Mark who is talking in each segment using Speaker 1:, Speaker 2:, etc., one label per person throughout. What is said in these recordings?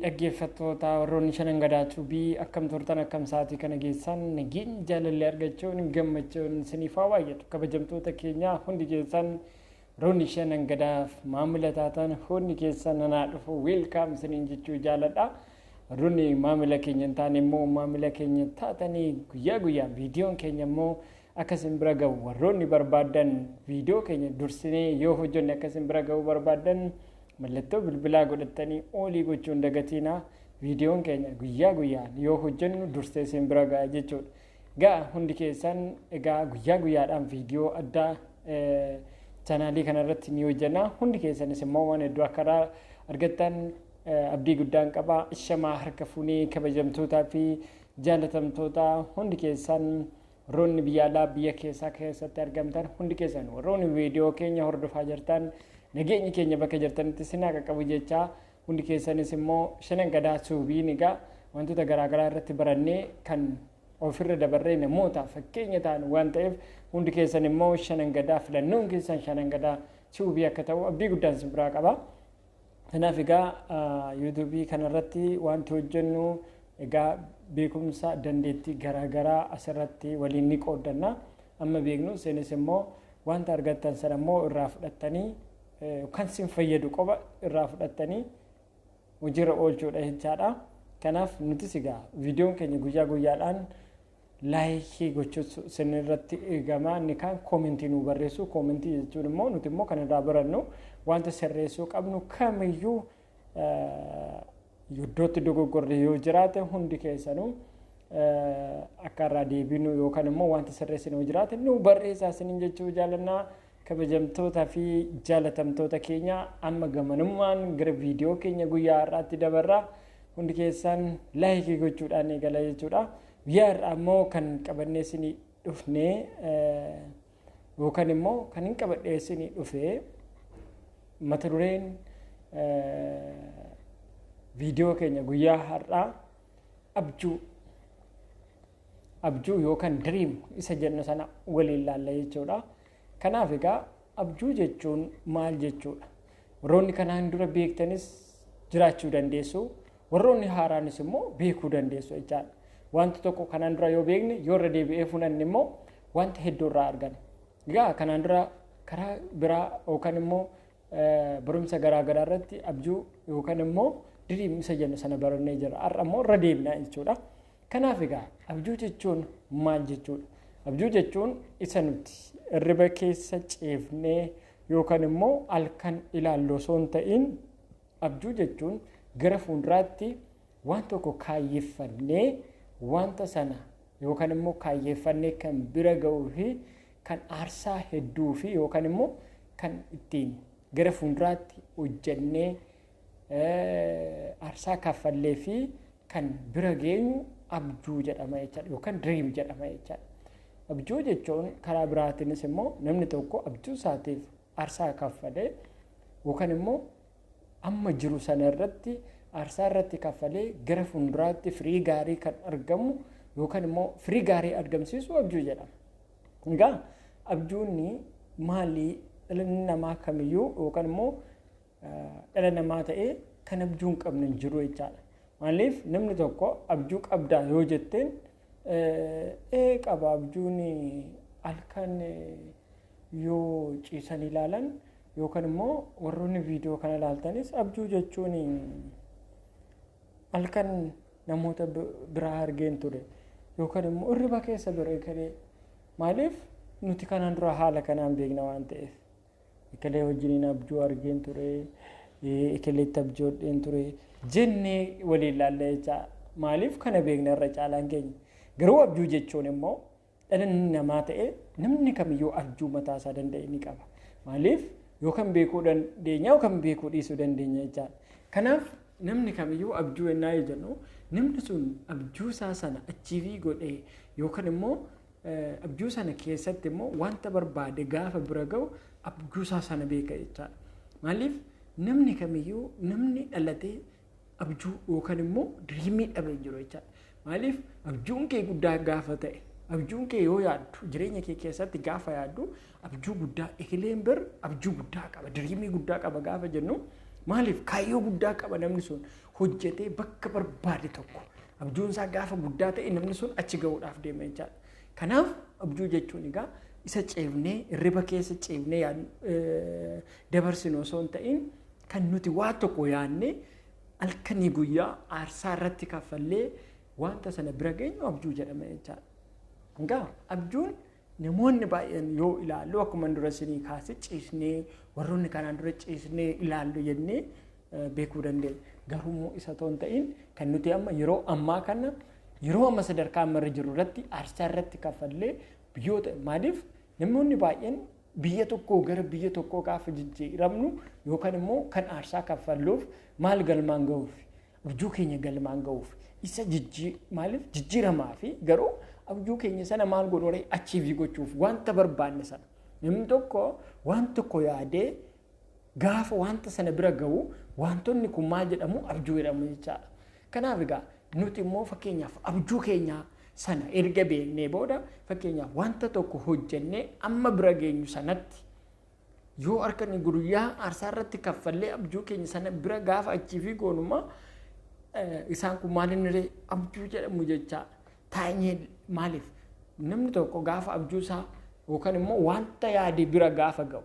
Speaker 1: Dhaggeeffattoota warroonni Shanan Gadaa Tuubii, akkam turtan? Akkam sa'aatii kana geessan? Nageenya jaalallee argachuun gammachuun isiniif haa baay'atu. Kabajamtoota keenya, hundi keessan warroonni Shanan Gadaaf maamila taatan, hundi keessan anaa dhufu, welcome isiniin jechuu jaaladha. Warroonni maamila keenya hin taane immoo maamila keenya taatanii guyyaa guyyaan viidiyoon keenya immoo akka isin bira ga'u warroonni barbaadan, viidiyoo keenya dursinee yoo hojjenne akka isin bira ga'u barbaadan, mallattoo bilbilaa godhattanii all gochuun dagatiina. Viidiyoon keenya guyyaa guyyaan yoo hojjennu dursee isin bira ga'a jechuudha. Egaa hundi keessan egaa guyyaa guyyaadhaan viidiyoo addaa chaanaalii kanarratti ni hojjenna. Hundi keessanis immoo waan hedduu akka irraa argattan abdii guddaan qaba. Shamaa harka fuunee, kabajamtootaa fi jaalatamtoota, hundi keessan warroonni biyya alaa, biyya keessaa keessatti argamtan, hundi keessan warroonni viidiyoo keenya hordofaa jirtan, nageenyi keenya bakka jirtanitti isin haa qaqqabu jechaa, hundi keessanis immoo Shanan Gadaa Tuubiin egaa wantoota garaagaraa irratti barannee kan ofirra dabarree namoota fakkeenya ta'an waan ta'eef, hundi keessan immoo Shanan Gadaa filannoon keessan Shanan Gadaa Tuubii akka ta'u abdii guddaan isin biraa qaba. Kanaaf egaa yuutuubii kanarratti wanti hojjennu egaa beekumsa dandeettii garaagaraa asirratti waliin ni qooddanna. Amma beeknu isinis immoo wanta argattan sana immoo irraa fudhattanii, kan isin fayyadu qofa irraa fudhattanii hojiirra oolchuudha jechaadha. Kanaaf nutis egaa viidiyoon keenya guyyaa guyyaadhaan like gochuu isin irratti eegama. Inni kaan comment nu barreessu. Comment jechuun immoo nuti immoo kan irraa barannu, wanta sirreessuu qabnu kamiyyuu, iddootti dogoggorre yoo jiraate, hundi keessanuu akka irraa deebinu yookaan immoo wanta sirreessinu yoo jiraate nu barreessaa isiniin jechuu jaalannaa. Kabajamtoota fi jaalatamtoota keenya, amma gamanummaan gara viidiyoo keenya guyyaa har'aatti dabarraa. Hundi keessan like gochuudhaan eegala jechuudha. Guyyaa har'aa immoo kan qabannee isinii dhufnee yookaan immoo kan hin qabadhee isinii dhufee, mata dureen viidiyoo keenya guyyaa har'aa abjuu yookaan dream isa jennu sana waliin laalla jechuudha. Kanaaf egaa abjuu jechuun maal jechuudha? Warroonni kanaan dura beektanis jiraachuu dandeessu. Warroonni haaraanis immoo beekuu dandeessu jechaadha. Wanta tokko kanaan dura yoo beekne, yoo irra deebi'ee funanne immoo wanta hedduu irraa argana. Egaa kanaan dura karaa biraa yookaan immoo barumsa garaa garaa irratti abjuu yookaan immoo dream isa jennu sana barannee jira. Har'a immoo irra deebinaa jechuudha. Kanaaf egaa abjuu jechuun maal jechuudha? Abjuu jechuun isa nuti hirriba keessa ceefnee yookaan immoo halkan ilaallu osoo hin ta'in, abjuu jechuun gara fuulduraatti waan tokko kaayyeffannee, wanta sana yookaan immoo kaayyeffannee kan bira ga'uu fi kan aarsaa hedduu fi yookaan immoo kan ittiin gara fuulduraatti hojjennee aarsaa kaffallee fi kan bira geenyu abjuu jedhama jechaadha yookaan dream jedhama jechaadha. Abjuu jechuun karaa biraatiinis immoo namni tokko abjuu isaatiif aarsaa kaffalee yookaan immoo amma jiru sana irratti aarsaa irratti kaffalee gara fuulduraatti firii gaarii kan argamu yookaan immoo firii gaarii argamsiisu abjuu jedhama. Egaa abjuun maalii? Dhala namaa kamiyyuu yookaan immoo dhala namaa ta'ee kan abjuu hin qabne hin jiru jechaadha. Maaliif, namni tokko abjuu qabdaa yoo jetteen, ee qaba, abjuun halkan yoo ciisan ilaalan yookaan immoo warroonni viidiyoo kana ilaaltanis, abjuu jechuun halkan namoota biraa argeen ture yookaan immoo hirriba keessa bira ekelee. Maaliif, nuti kanaan dura haala kanaan beekna waan ta'eef, ekelee wajjiniin abjuu argeen ture, ekeleetti abjoodheen ture jennee waliin laalla jecha. Maaliif, kana beekna irra caalaan keenya. Garuu abjuu jechuun immoo dhala namaa ta'e namni kamiyyuu abjuu mataa isaa danda'e ni qaba. Maaliif, yookaan beekuu dandeenya yookaan beekuu dhiisuu dandeenya jechaadha. Kanaaf namni kamiyyuu abjuu ennaa jennu, namni sun abjuu isaa sana achieve godhee yookaan immoo abjuu sana keessatti immoo wanta barbaade gaafa bira ga'u abjuu isaa sana beeka jechaadha. Maaliif, namni kamiyyuu namni dhalatee abjuu yookaan immoo dream dhabee jiru jechaadha. Maaliif, abjuun kee guddaa gaafa ta'e, abjuun kee yoo yaaddu, jireenya kee keessatti gaafa yaaddu, abjuu guddaa, ekeleen bir abjuu guddaa qaba, dream guddaa qaba gaafa jennu Maaliif? Kaayyoo guddaa qaba. Namni sun hojjetee bakka barbaade tokko, abjuun isaa gaafa guddaa ta'e, namni sun achi ga'uudhaaf deema jechaadha. Kanaaf abjuu jechuun egaa isa ceefnee hirriba keessa ceefnee dabarsinu osoo hin ta'in, kan nuti waa tokko yaadnee halkanii guyyaa aarsaa irratti kaffallee wanta sana bira geenyu abjuu jedhama jechaadha. Egaa abjuun namoonni baay'een yoo ilaallu, akkuma dura isinii kaase, ciisnee warroonni kanaan dura ciisnee ilaallu jennee beekuu dandeenya. Garuu immoo isa otoo hin ta'in, kan nuti amma yeroo ammaa kana, yeroo amma sadarkaa ammarra jiru irratti aarsaa irratti kaffallee biyyoota. Maaliif? Namoonni baay'een biyya tokkoo gara biyya tokkoo gaafa jijjiiramnu yookaan immoo kan aarsaa kaffalluuf maal galmaan ga'uuf? Abjuu keenya galmaan ga'uuf. Isa maaliif jijjiiramaa fi garuu abjuu keenya sana maal godhu? Achieve gochuuf wanta barbaanne sana. Namni tokko waan tokko yaadee gaafa wanta sana bira ga'u, wantoonni kun maal jedhamu? Abjuu jedhamu jechaadha. Kanaaf egaa nuti immoo fakkeenyaaf abjuu keenya sana erga beeknee booda, fakkeenyaaf wanta tokko hojjennee amma bira geenyu sanatti yoo harka guyyaa aarsaa irratti kaffallee abjuu keenya sana bira gaafa achieve goonummaa, isaan kun maal inni abjuu jedhamu jechaadha. Taa'ee maaliif? Namni tokko gaafa abjuu isaa yookaan immoo wanta yaade bira gaafa ga'u,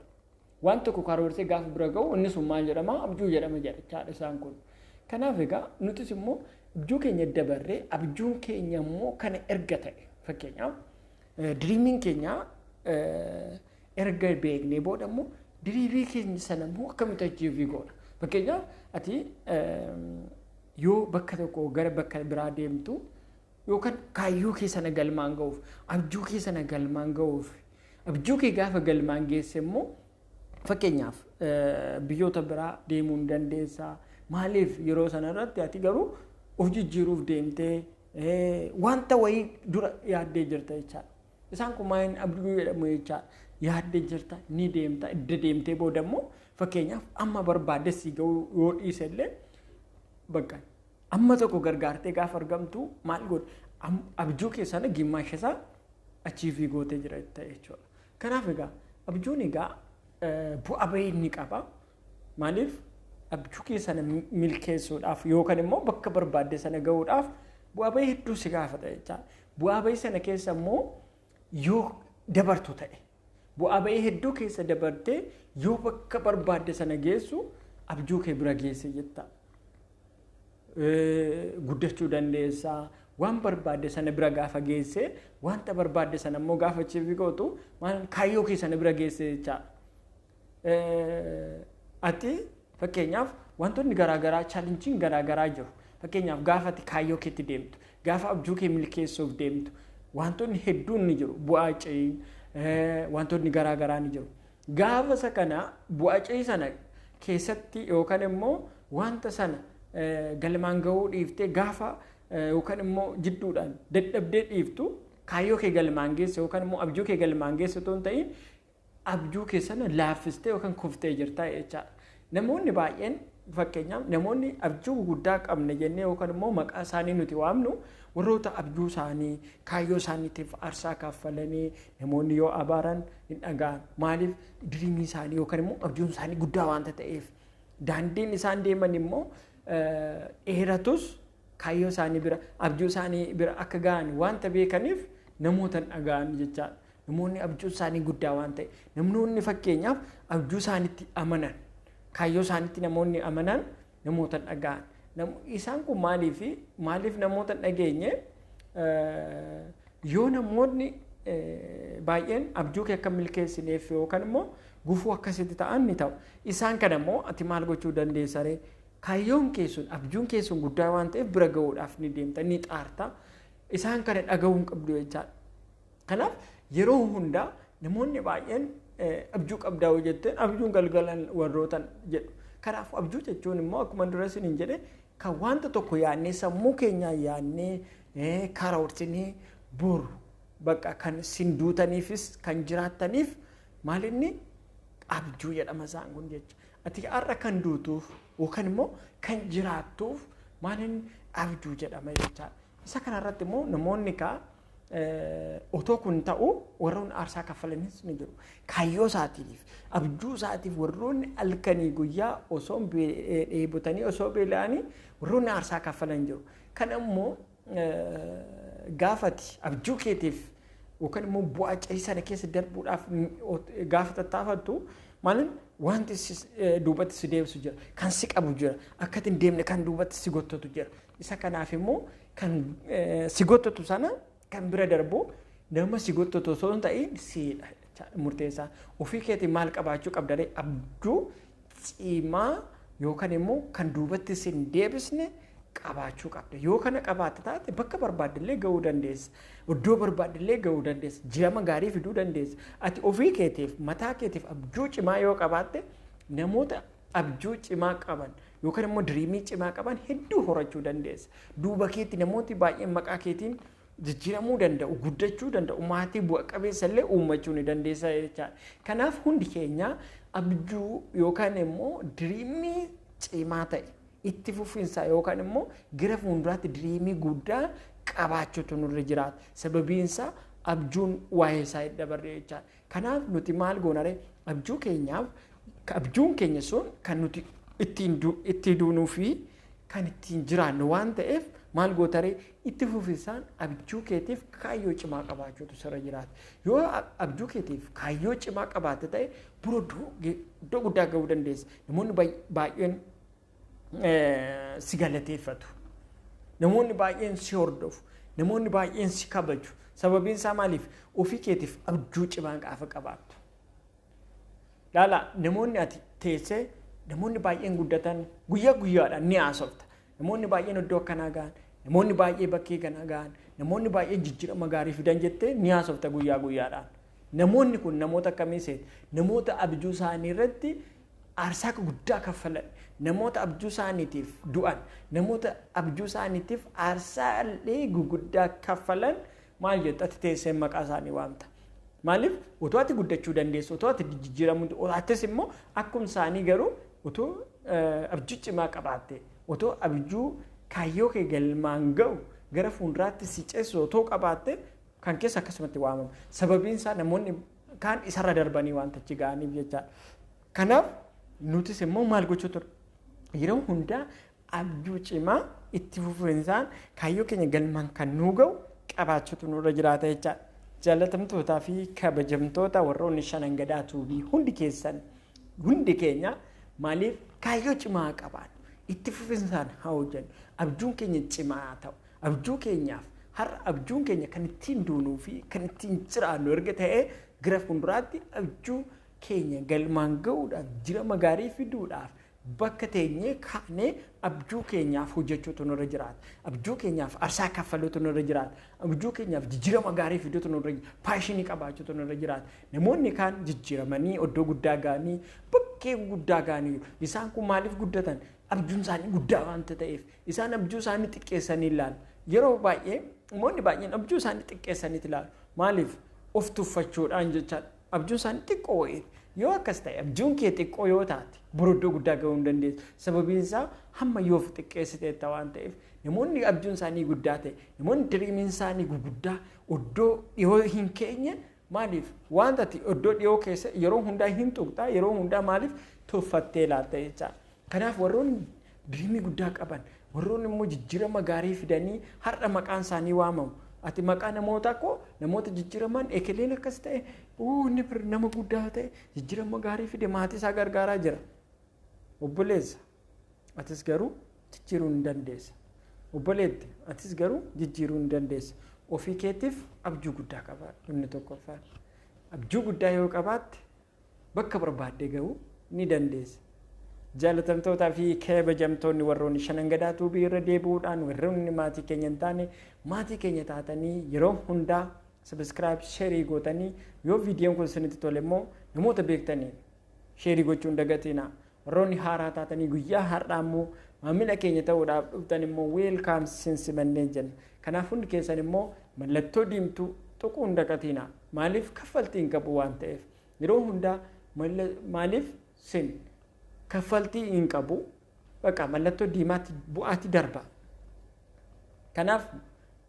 Speaker 1: waan tokko karoorsee gaafa bira ga'u, inni sun maal jedhama? Abjuu jedhama jechaadha isaan kun. Kanaaf egaa nutis immoo abjuu keenya dabarree, abjuun keenya immoo kana erga ta'e, fakkeenyaaf dreamiin keenya erga beeknee booda immoo dreamii keenya sana immoo akkamitti achieve goona? Fakkeenyaaf ati yoo bakka tokko gara bakka biraa deemtu yookaan kaayyoo kee sana galmaan ga'uuf, abjuu kee sana galmaan ga'uuf, abjuu kee gaafa galmaan geesse immoo fakkeenyaaf biyyoota biraa deemuu hin dandeessaa. Maaliif? Yeroo sana irratti ati garuu of jijjiiruuf deemtee wanta wayii dura yaaddee jirta jechaadha. Isaan kun maal abjuu jedhamu jechaadha. Yaaddee jirta, ni deemta, idda deemtee booda immoo fakkeenyaaf amma barbaadde si ga'uu yoo dhiise illee, bakka amma tokko gargaartee gaafa argamtu maal godhu? Abjuu kee sana gimmaasha isaa achieve gootee jira jechuudha. Kanaaf egaa abjuun egaa bu'aa bahii inni qaba. Maaliif? Abjuu kee sana milkeessuudhaaf yookaan immoo bakka barbaadde sana gahuudhaaf bu'aa bahii hedduu si gaafata jechaadha. Bu'aa bahii sana keessa immoo yoo dabartu ta'e, bu'aa bahii hedduu keessa dabartee yoo bakka barbaadde sana geessu, abjuu kee bira geesse jetta. Guddachuu dandeessaa. Waan barbaadde sana bira gaafa geesse, wanta barbaadde sana immoo gaafa achieve gootu, maal kaayyoo kee sana bira geesse jechaadha. Ati fakkeenyaaf wantoonni garaagaraa, challengeiin garaagaraa jiru. Fakkeenyaaf gaafa ati kaayyoo keetti deemtu, gaafa abjuu kee milkeessuuf deemtu, wantoonni hedduun ni jiru. Bu'aa ce'iin wantoonni garaagaraa ni jiru. Gaafa isa kana bu'aa ce'ii sana keessatti yookaan immoo wanta sana galmaan gahuu dhiiftee, gaafa yookaan immoo jidduudhaan dadhabdee dhiiftu, kaayyoo kee galmaan geesse yookaan immoo abjuu kee galmaan geesse otoo hin ta'in, abjuu kee sana laaffistee yookaan kuftee jirta jechaadha. Namoonni baay'een, fakkeenyaaf namoonni abjuu guddaa qabna jennee yookaan immoo maqaa isaanii nuti waamnu, warroota abjuu isaanii kaayyoo isaaniitiif aarsaa kaffalanii namoonni yoo abaaran hin dhaga'an. Maaliif? Dreamii isaanii yookaan immoo abjuun isaanii guddaa waanta ta'eef, daandiin isaan deeman immoo dheeratus, kaayyoo isaanii bira, abjuu isaanii bira akka ga'an wanta beekaniif namoota hin dhaga'an jechaadha. Namoonni abjuu isaanii guddaa waan ta'e, namoonni fakkeenyaaf abjuu isaaniitti amanan, kaayyoo isaaniitti namoonni amanan namoota hin dhaga'an. Isaan kun maaliif namoota hin dhageenye? Yoo namoonni baay'een abjuu kee akka milkeessineef yookaan immoo gufuu akkasitti ta'an ni ta'u. Isaan kana immoo ati maal gochuu dandeessa ree? Kaayyoon kee sun, abjuun kee sun guddaa waan ta'eef bira ga'uudhaaf ni deemta, ni xaarta. Isaan kana dhaga'uu hin qabdu jechaadha. Kanaaf yeroo hundaa namoonni baay'een abjuu qabdaa yoo jetteen, abjuun galgalan warrootan jedhu. Kanaaf abjuu jechuun immoo akkuma dura isiniin jedhe, kan wanta tokko yaadnee, sammuu keenyaan yaadnee, karoorsinee, boru bakka kan isin duutaniifis kan jiraattaniif maalinni abjuu jedhama isaan kun jecha. Ati har'a kan duutuuf yookaan immoo kan jiraattuuf maalinni abjuu jedhama jechaadha. Isa kanarratti immoo namoonni kaa Otoo kun ta'u warroonni aarsaa kaffalanis ni jiru. Kaayyoo isaatiif, abjuu isaatiif warroonni halkanii guyyaa osoo dheebotanii, osoo beela'anii warroonni aarsaa kaffalan jiru. Kan immoo gaafati abjuu keetiif yookaan immoo bu'aa ce'ii sana keessa darbuudhaaf gaafa tattaafattu, maaliin wanti duubatti si deebisu jira, kan si qabu jira, akka hin deemne kan duubatti si gottatu jira. Isa kanaaf immoo kan si gottatu sana kan bira darbu nama si gottatu osoo hin ta'in siidha murteessaa. Ofii keetii maal qabaachuu qabda? Abjuu cimaa yookaan immoo kan duubatti si hin deebisne qabaachuu qabda. Yoo kana qabaatte taate bakka barbaaddellee gahuu dandeessa. Iddoo barbaaddellee gahuu dandeessa. Jirama gaarii fiduu dandeessa. Ati ofii keetiif, mataa keetiif abjuu cimaa yoo qabaatte, namoota abjuu cimaa qaban yookaan immoo dreamii cimaa qaban hedduu horachuu dandeessa. Duuba keetti namooti baay'een maqaa keetiin jijjiiramuu danda'u, guddachuu danda'u, maatii bu'a qabeessa illee uummachuu ni dandeessa jechaadha. Kanaaf hundi keenya abjuu yookaan immoo dreamii cimaa ta'e itti fufiinsa yookaan immoo gara fuulduraatti dreamii guddaa qabaachuutu nurra jiraata. Sababiin isaa abjuun waa'ee isaa hin dabarre jechaadha. Kanaaf nuti maal goonare? Abjuu keenyaaf, abjuun keenya sun kan nuti ittiin duunuu fi kan ittiin jiraannu waan ta'eef, maal gootaree? Itti fufinsaan abjuu keetiif kaayyoo cimaa qabaachuutu sirra jiraata. Yoo abjuu keetiif kaayyoo cimaa qabaatte ta'e, bura iddoo guddaa gahuu dandeessa. Namoonni baay'een si galateeffatu. Namoonni baay'een si hordofu. Namoonni baay'een si kabaju. Sababiin isaa maaliif? Ofii keetiif abjuu cimaa gaafa qabaattu. Laala, namoonni ati teessee namoonni baay'een guddatan guyyaa guyyaadhaan ni haasofta. Namoonni baay'een iddoo akkanaa gahan, namoonni baay'ee bakkee kanaa gahan, namoonni baay'een jijjiirama gaarii fidan jettee ni haasofta guyyaa guyyaadhaan. Namoonni kun namoota akkamii seeti? Namoota abjuu isaanii irratti aarsaa guddaa kaffalan, namoota abjuu isaaniitiif du'an, namoota abjuu isaaniitiif aarsaalee guguddaa kaffalan maal jettu? Ati teessee maqaa isaanii waamta. Maaliif? Otoo ati guddachuu dandeessu, otoo ati jijjiiramuu, atis immoo akkuma isaanii garuu otoo abjuu cimaa qabaatte, otoo abjuu kaayyoo kee galmaan ga'u gara fuulduraatti si ceessu otoo qabaatte, kan keessa akkasumatti waamama. Sababiin isaa namoonni kaan isarra darbanii wanta achi ga'aniif jechaadha. Kanaaf nutis immoo maal gochuu ture? Yeroo hundaa abjuu cimaa itti fufinsaan kaayyoo keenya galmaan kan nuu ga'u qabaachuutu nurra jiraata jechaadha. Jaalatamtootaa fi kabajamtoota warroonni Shanan Gadaa Tuubii, hundi keessan, hundi keenya maaliif kaayyoo cimaa qabaannu? Itti fufinsaan haa hojjennu. Abjuun keenya cimaa haa ta'u. Abjuu keenyaaf har'a abjuun keenya kan ittiin duunuu fi kan ittiin jiraannu erga ta'ee, gara fuulduraatti abjuu keenya galmaan ga'uudhaaf, jirama gaarii fiduudhaaf bakka teenyee kaanee abjuu keenyaaf hojjechuutu nurra jiraata. Abjuu keenyaaf aarsaa kaffaluutu nurra jiraata. Abjuu keenyaaf jijjiirama gaarii fiduutu nurra jiraata. Passionii qabaachuutu nurra jiraata. Namoonni kaan jijjiiramanii iddoo guddaa ga'anii, bakkee guddaa ga'anii, isaan kun maaliif guddatan? Abjuun isaanii guddaa waanta ta'eef. Isaan abjuu isaanii xiqqeessanii ilaalu. Yeroo baay'ee namoonni baay'een abjuu isaanii xiqqeessanii ilaalu. Maaliif? Of tuffachuudhaan jechaadha. Abjuun isaanii xiqqoo wayiiti. Yoo akkas ta'e, abjuun kee xiqqoo yoo taate, bor iddoo guddaa gahuu hin dandeessu. Sababiin isaa hamma yoo of xiqqeessiteetta waan ta'eef. Namoonni abjuun isaanii guddaa ta'e, namoonni dreamiin isaanii guguddaa iddoo dhiyoo hin keenye maaliif? Wanta ati iddoo dhiyoo keessa yeroo hundaa hin tuqxaa, yeroo hundaa maaliif tuffattee ilaalta jechaadha. Kanaaf warroonni dreamii guddaa qaban, warroonni immoo jijjiirama gaarii fidanii har'a maqaan isaanii waamamu. Ati maqaa namoota koo, namoota jijjiiraman, ekeleen akkas ta'e, inni nama guddaa ta'e, jijjiirama gaarii fide, maatii isaa gargaaraa jira. Obboleessa, atis garuu jijjiiruu hin dandeessa. Obboleetti, atis garuu jijjiiruu hin dandeessa. Ofii keetiif abjuu guddaa qabaadhu inni tokkoffaan. Abjuu guddaa yoo qabaatte bakka barbaaddee gahuu ni dandeessa. Jaalatamtootaa fi kabajamtoonni warroonni Shanan Gadaa Tuubii, irra deebi'uudhaan warroonni maatii keenya hin taane maatii keenya taatanii yeroo hundaa subscribe, shareii gootanii, yoo viidiyoon kun isinitti tole immoo namoota beektanii shareii gochuun dagatina. Warroonni haaraa taatanii guyyaa har'aa immoo maamila keenya ta'uudhaaf dhuftan immoo welcome, sin simannee jenna. Kanaaf hundi keessan immoo mallattoo diimtuu tuquu hin dagatina. Maaliif? Kaffaltii hin qabu waan ta'eef. Yeroo hundaa maaliif sin kaffaltii hin qabu, bakka mallattoo diimaatti bu'aatti darba. Kanaaf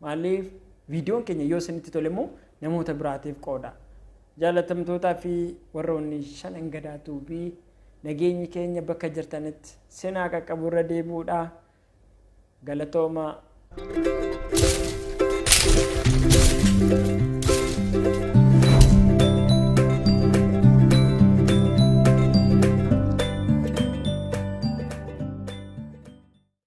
Speaker 1: maaliif Viidiyoon keenya yoo isinitti tole immoo namoota biraatiif qooda. Jaalatamtootaa fi warroonni Shanan Gadaa Tuubii, nageenyi keenya bakka jirtanitti sinaa qaqqabu irra deebi'uudha. Galatoomaa.